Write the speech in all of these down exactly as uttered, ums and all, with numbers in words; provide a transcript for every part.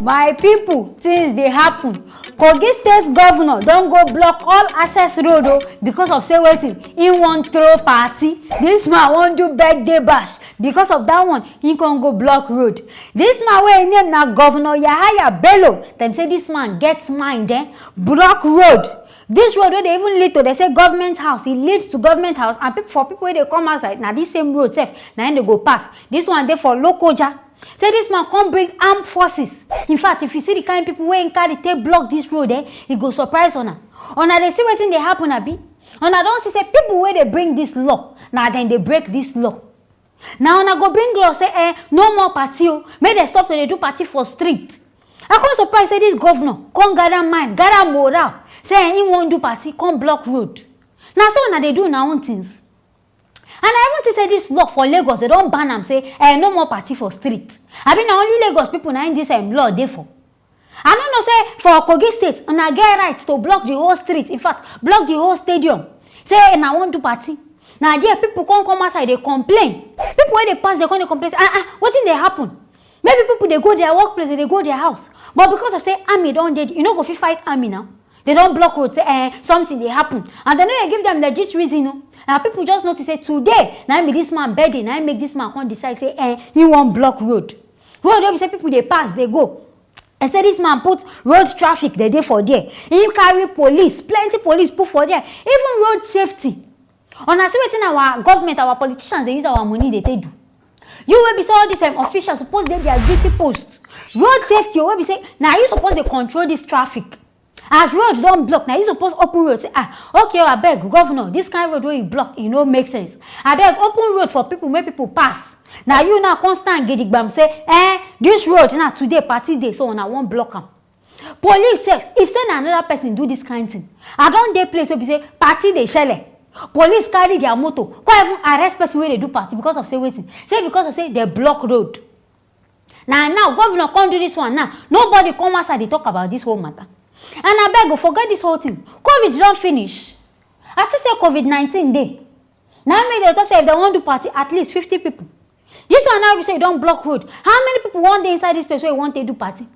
My people, things dey happen. Kogi State Governor don go block all access road o, because of say wetin? He wan throw party. This man wan do birthday bash. Because of that one, he come go block road. This man wey him name na Governor Yahaya Bello, dem say this man get mind, eh? Block road. This road wey dey even lead to, dem say, Government House, e lead to Government House, and people, for people wey dey come outside, na this same road sef na im dey go pass. This one dey for Lokoja. Say this man come bring armed forces. In fact, if you see the kind people wey him carry take block this road, eh, e go surprise una. Una dey see wetin dey happen, abi? Una don see say people wey dey bring this law, na dem dey break this law. Na una go bring law say, eh, no more party o, make dem stop to dey do party for street. I come surprise say this governor come gather mind, gather morale, say, eh, he wan do party, come block road. Na so una dey do una own things. And I even think say this law for Lagos, dem don ban am, say, eh, no more party for street. Abi na only Lagos people na im this, um, law dey for? I no know say for Kogi State, una get right to block the whole street, in fact, block the whole stadium. Say una wan do party. Na there people come come outside dey complain. People wey dey pass, dem come dey complain say, ah, ah, wetin dey happen? Maybe people dey go their workplace, dem dey go their house. But because of say army don dey, you no go fit fight army now. Dem don block road, say, eh, something dey happen. And dem no dey give dem legit reason o. Na people just notice say today na im be this man birthday, na im make this man come decide say, eh, he wan block road. Road wey be say people dey pass, dey go. E say this man put road traffic, dem dey for there. He carry police, plenty police put for there. Even road safety. Una see wetin our government, our politicians dey use our money dey take do? You wey be say all these, um, officials suppose dey their duty post. Road safety o, wey be say na you suppose dey control this traffic. As road don block, na you suppose open road, say, ah, okay o, abeg, governor, this kind road wey you block, e no make sense. Abeg, open road for people, make people pass. Na you now come stand gidigbam say, eh, this road na today party dey, so una wan block am. Police sef, if say na another person do this kind thing, I don dey place wey be say party dey shele. Police carry their motor, come even arrest person wey dey do party because of say wetin? Say because of say dem block road. Na now governor come do this one now. Nobody come outside dey talk about this whole matter. And abeg o, forget this whole thing. Covid don finish. I think say Covid nineteen dey. Na im make dem talk say if dem wan do party, at least fifty people. This one now be say you don block road. How many people wan dey inside this place wey you wan take do party?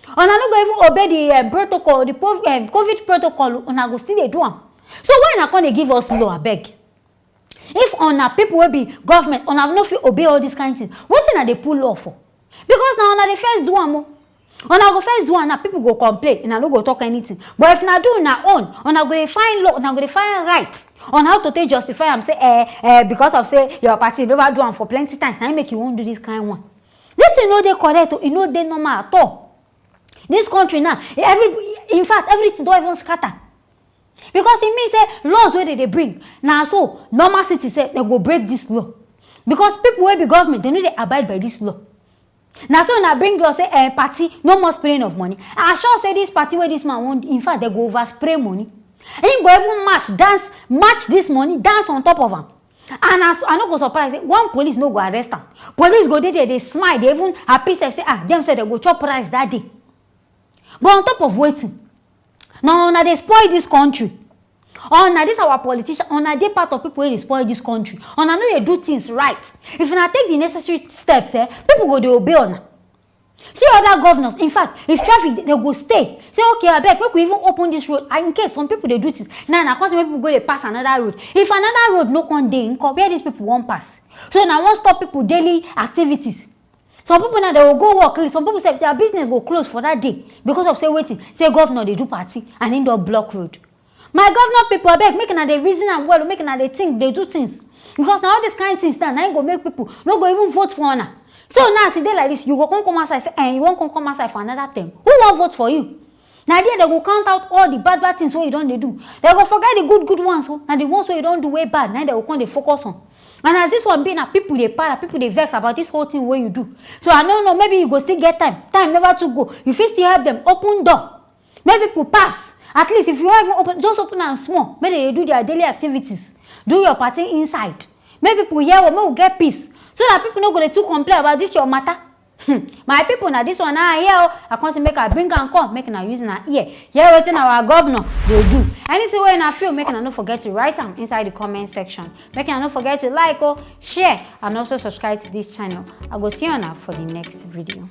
Una no go even obey the, um, protocol, the po-, um, Covid protocol, una go still dey do am. So why una come dey give us law, abeg? If una people wey be government, una no fit obey all this kind thing, wetin una dey put law for? Because na una dey first do am o. Una go first do am, na people go complain, una no go talk anything. But if una do una own, una go dey find law, una go dey find right on how to take justify am, say, eh, eh, because of say your party never do am for plenty times, na im make you wan do this kind one. This thing no dey correct o, e no dey normal at all. This country now, every, in fact, everything don even scatter. Because e mean say laws wey dem dey bring, na so normal citizens sef, dem go break this law. Because people wey be government, dem no dey abide by this law. Na so una bring law say, eh, party, no more spraying of money. I sure say this party wey this man wan, in fact, dem go overspray money. Him go even match, dance, match this money, dance on top of am. And as I no go surprise say one police no go arrest am. Police go dey there, dey smile, dey even happy sef say, ah, dem sef dem go chop rice that day. But on top of wetin? Na una dey spoil this country. Una, this our politician, una dey part of people wey dey spoil this country. Una no dey do things right. If una take the necessary steps, eh, people go dey obey una. See other governors, in fact, if traffic, dem go stay. Say, okay, abeg, make we even open this road. And in case some people dey do things, now na cause make people go dey pass another road. If another road no come dey, nko, where these people wan pass? So na wan stop people daily activities. Some people now, dem go go work late. Some people sef, their business go close for that day because of say wetin? Say governor dey do party and him don block road. My governor people, abeg, make una dey reason am well, make una dey think, dey do things. Because na all this kind things now, na im go make people no go even vote for una. So now, as e dey like this, you go come come outside say, eh, you wan come come outside for another term. Who wan vote for you? Na there dem go count out all the bad bad things wey you don dey do. Dem go forget the good good ones o. Na the ones wey you don do wey bad, na im dem go come dey focus on. And as this one be, na people dey para, people dey vex about this whole thing wey you do. So I no know, maybe you go still get time. Time never too go. You fit still help dem open door. Make people pass. At least if you wan even open, just open am small. Make dem dey do their daily activities. Do your party inside. Make people hear word, make we get peace. So that people no go dey too complain about this your matter. Hmm. My people, na this one I hear o. I come say make I bring am come, make una use una ear. Hear wetin our governor dey do. Anything wey una feel, make una no forget to write am inside the comment section. Make una no forget to like o, share, and also subscribe to this channel. I go see una for the next video.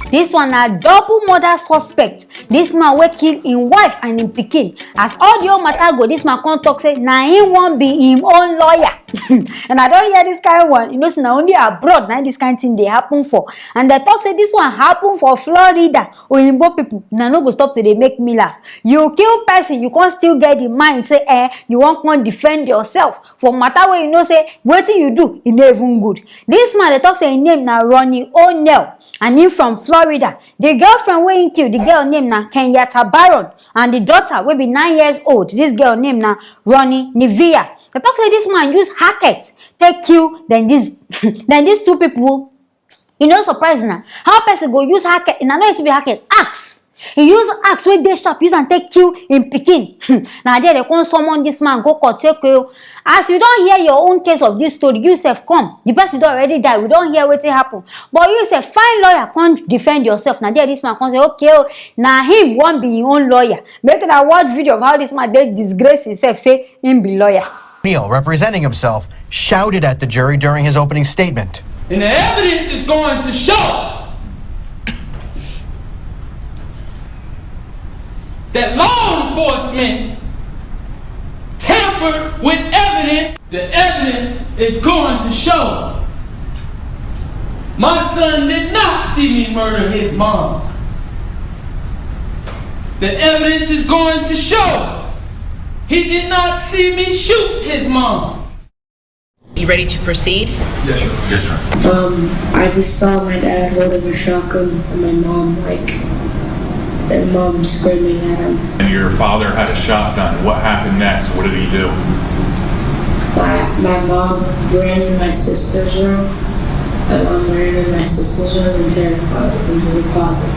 This one na double murder suspect. This man wey kill im wife and im pikin. As all the whole matter go, this man come talk say na him wan be him own lawyer. And I don hear this kind one. You know say na only abroad na this kind thing dey happen for. And they talk say this one happen for Florida. Oyinbo people, una no go stop to dey make me laugh. You kill person, you come still get the mind say eh, you wan come defend yourself for matter wey you know say wetin you do e no even good. This man dey talk say im name na Ronnie O'Neill and im from Florida. The girlfriend wey im kill, the girl name na Kenyatta Baron, and the daughter wey be nine years old, this girl name na Ronnie Nivea. Dey talk say this man use hacket take kill dem this dem these two people. E no surprise na how person go use hacket, na no be hacket, axe. He use axe wey dey sharp, use am take kill im pikin. Na there they come summon this man go court say okay o, as you don hear your own case of this story, you sef come, the person don already die, we don hear wetin happen, but you sef find lawyer come defend yourself. Na there this man come say okay o, na him wan be him own lawyer. Make una watch video of how this man dey disgrace himself say him be lawyer. Neil, representing himself, shouted at the jury during his opening statement. And the evidence is going to show that law enforcement tampered with evidence. The evidence is going to show my son did not see me murder his mom. The evidence is going to show he did not see me shoot his mom. You ready to proceed? Yes, sir. Yes, sir. Um, I just saw my dad holding a shotgun and my mom, like, and mom screaming at him. And your father had a shotgun. What happened next? What did he do? My, my mom ran in my sister's room. My mom ran in my sister's room and terrified into the closet.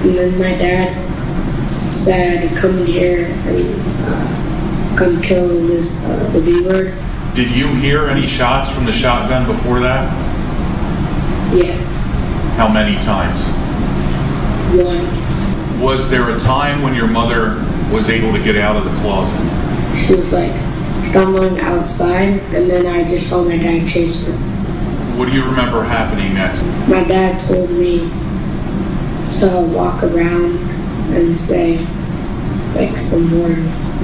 And then my dad said, "Come in here and uh, come kill this uh, the B word." Did you hear any shots from the shotgun before that? Yes. How many times? One. Was there a time when your mother was able to get out of the closet? She was like stumbling outside, and then I just saw my dad chase her. What do you remember happening next? My dad told me to walk around and say, like, some words.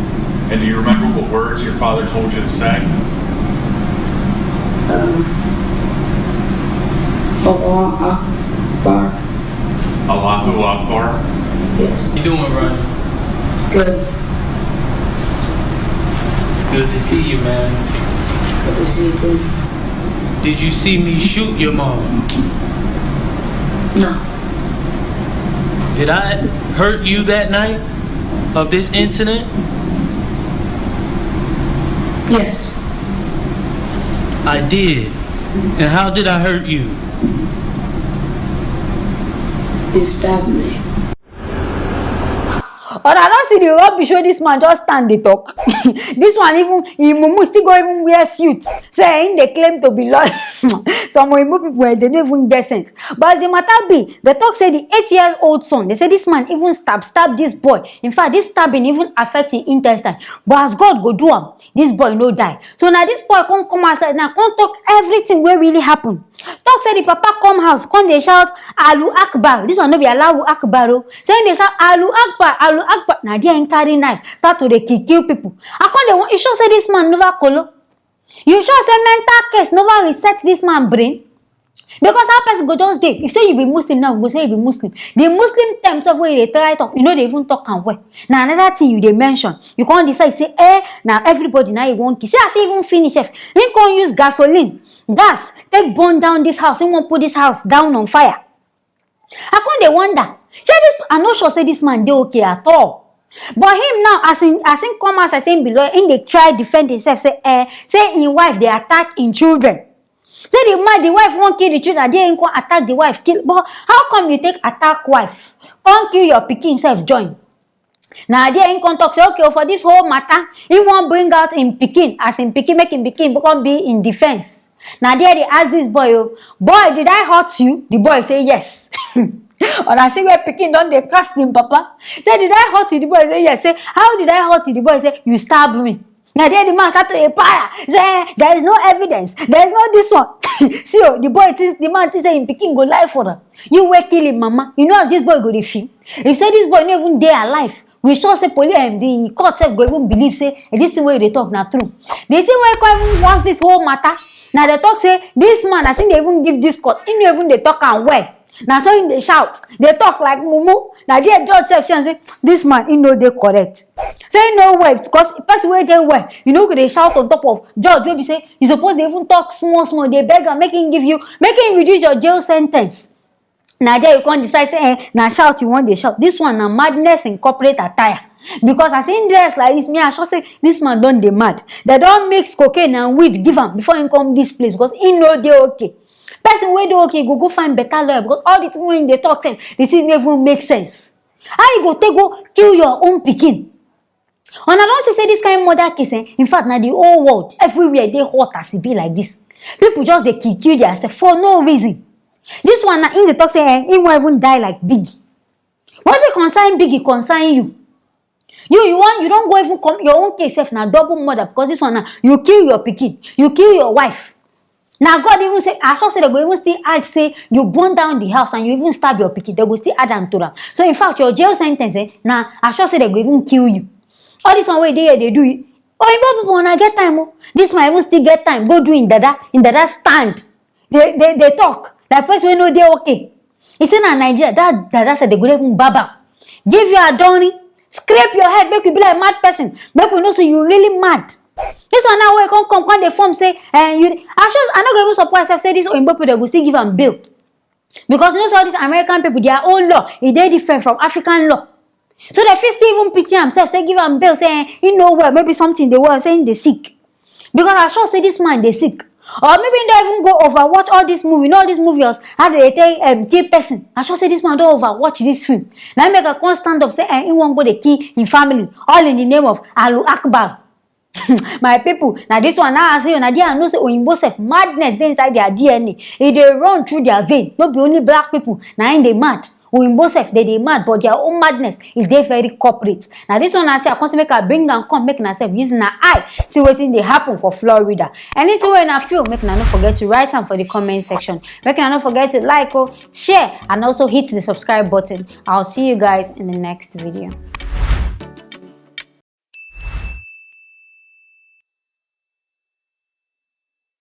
And do you remember what words your father told you to say? Uh, Allah Akbar. Allahu Akbar? Yes. How you doing, Ronnie? Good. It's good to see you, man. Good to see you too. Did you see me shoot your mom? No. Did I hurt you that night of this incident? Yes. I did. And how did I hurt you? You stabbed me. Una don see the rubbish wey this man just stand dey talk. This one, even him mumu still go even wear suit. Say him dey claim to be lawyer. Some Oyinbo people eh, they no even get sense. But the matter be, they talk say the eight years old son, they say this man even stab stab this boy. In fact, this stabbing even affect him intestine. But as God go do am, this boy no die. So now this boy come come outside now, come talk everything wey really happen. Talk say the papa come house, come dey shout, "Alu Akbar." This one no be Allahu Akbar o. Say him dey shout, "Alu Akbar, Alu Akbar." Na there him carry knife, start to dey kill kill people. I come dey won-, you sure say this man never kolo? You sure say mental case never reset this man brain? Because how person go just dey, if say you be Muslim now, go say you be Muslim. The Muslim terms of wey you dey try talk, you no dey even talk am well. Na another thing you dey mention. You come decide say, eh, na everybody na you wan kill. See as he even finish sef. He come use gasoline, gas, take burn down this house. He wan put this house down on fire. I come dey wonder. Say this, I no sure say this man dey okay at all. But him now, as in as him come outside, say him be lawyer, him dey try defend himself. Say eh, say him wife dey attack him children. Say the man, the wife wan kill the children. There him come attack the wife, kill. But how come you take attack wife, come kill your pikin sef join? Na there him come talk say okay o, for this whole matter, he wan bring out him pikin as him pikin, make him pikin come be in defense. Na there they ask this boy o, "Boy, did I hurt you?" The boy say yes. Una see where pikin don dey cast him papa. Say, "Did I hurt you?" The boy say yes. Say, "How did I hurt you?" The boy say, "You stab me." Na there the man start to dey para. Say, eh, there is no evidence. There is no this one. See, oh, the boy, think, the man think say him pikin go lie for am. You wey kill him mama. You know as this boy go dey feel. If say this boy no even dey alive, we sure say police and the court sef go even believe say, eh, this thing wey you dey talk na true. The thing wey come even worse this whole matter, na dey talk say this man, as him dey even give this court, he no even dey talk am well. Na so him dey shout, dey talk like mumu. Na there judge sef see am say this man, he no dey correct. Say he no well, because person wey dey well, you no go dey shout on top of judge wey be say you suppose dey even talk small small, dey beg am make him give you, make him reduce your jail sentence. Na there you come decide say, eh, na shout you wan dey shout. This one na madness in corporate attire. Because as him dress like this, me I sure say this man don dey mad. They don mix cocaine and weed give am before him come this place, because he no dey okay. Person wey dey okay go go find better lawyer, because all the thing wey him dey talk sef, the thing no even make sense. How you go take go kill your own pikin? Una don see say this kind murder case, eh? In fact, na the whole world, everywhere dey hot as e be like this. People just dey kill kill themselves for no reason. This one na him dey talk say, eh, he wan even die like Biggie. Wetin concern Biggie concern you? You, you wan, you don go even come, your own case sef na double murder, because this one na you kill your pikin, you kill your wife. Na God even say, I sure say they go even still add say you burn down the house and you even stab your pikin, they go still add am to am. So in fact, your jail sentence, eh, na I sure say they go even kill you. All this one wey dey here dey do, oyibo people, una get time o. This man even still get time go do him dada, him dada stand. They, they, they talk like person wey no dey okay. He say na Nigeria, that dada sef they go even bab am. Give you adorn, scrape your head, make you be like mad person. Make we know say you really mad. This one now wey come come come dey form say, eh, you, I sure I no go even surprise myself say this oyibo people they go still give am bail. Because you know say all these American people, their own law, e dey different from African law. So they fit still even pity himself, say give am bail, say, eh, he no well, maybe something dey well, say he dey sick. Because I sure say this man dey sick. Or maybe he don even go overwatch all this movie, you know all these movies, how they take, um, kill person. I sure say this man don overwatch this film. Now make I come stand up say, eh, he wan go dey kill him family, all in the name of Allahu Akbar. My people, na this one now I say, na there I know say oyinbo sef, madness dey inside their D N A. E dey run through their vein. No be only black people na im dey mad. Oyinbo sef, they dey mad, but their own madness, e dey very corporate. Na this one I say I come say make I bring am come, make una sef use una eye see wetin dey happen for Florida. Anything wey una feel, make una no forget to write am for the comment section. Make una no forget to like, oh, share, and also hit the subscribe button. I'll see you guys in the next video.